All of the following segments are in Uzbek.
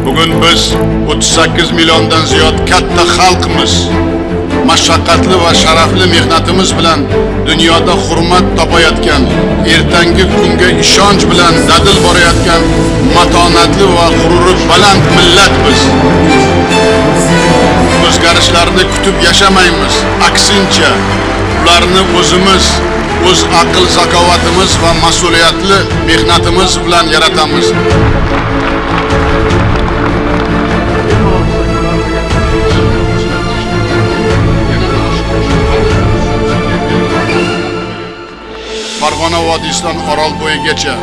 Bugun biz 38 milliondan ziyod katta xalqimiz. Mashaqqatli va sharafli mehnatimiz bilan dunyoda hurmat topayotgan, ertangi kunga ishonch bilan dadil borayotgan matonatli va g'ururi baland millatmiz. O'zgarishlarni kutib yashamaymiz, aksincha ularni o'zimiz, o'z aql zakovatimiz va mas'uliyatli mehnatimiz bilan yaratamiz. Farg'ona vodiysidan Orolbo'yigacha,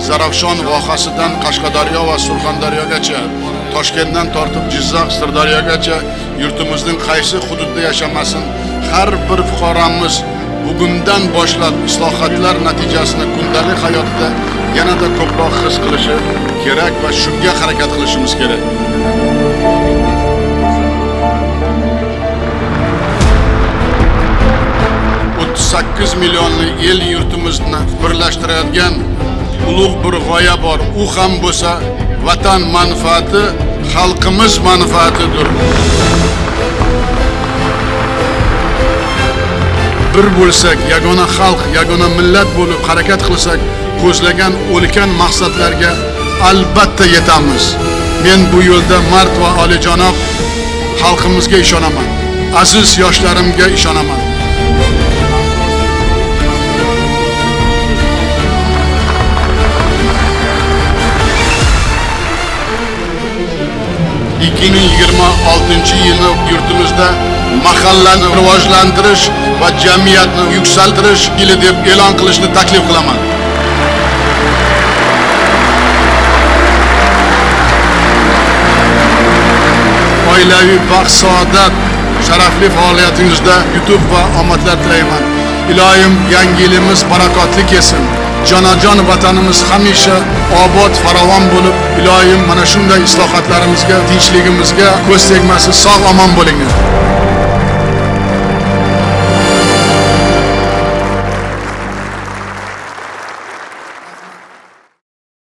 Zarafshon vohasidan Qashqadaryo va Surxondaryogacha, Toshkentdan tortib Jizzax, Sirdaryogacha yurtimizning qaysi hududida yashamasin, har bir fuqaromiz bugundan boshlab islohotlar natijasini kundalik hayotida yanada ko'proq his qilishi kerak va shunga harakat qilishimiz kerak. 8 millionli el yurtimizni birlashtiradigan ulug' bir g'oya bor. U ham bo'lsa vatan manfaati, xalqimiz manfaatidir. Bir bo'lsak, yagona xalq, yagona millat bo'lib harakat qilsak, ko'zlagan ulkan maqsadlarga albatta yetamiz. Men bu yo'lda mard va olijanob xalqimizga ishonaman. Aziz yoshlarimga ishonaman. ...2026-yilni yurtimizda mahallani rivojlantirish va jamiyatni yuksaltirish yili deb e'lon qilishni taklif qilaman. Oilaviy baxt, saodat, sharafli faoliyatingizda yutuq va omadlar tilayman. Iloyim yangi yilimiz barakotli kelsin. Jonajon vatanimiz hamisha obod, farovon bo'lib, iloyim mana shunday islohotlarimizga, tinchligimizga ko'z tegmasin, sog' omon bo'linglar.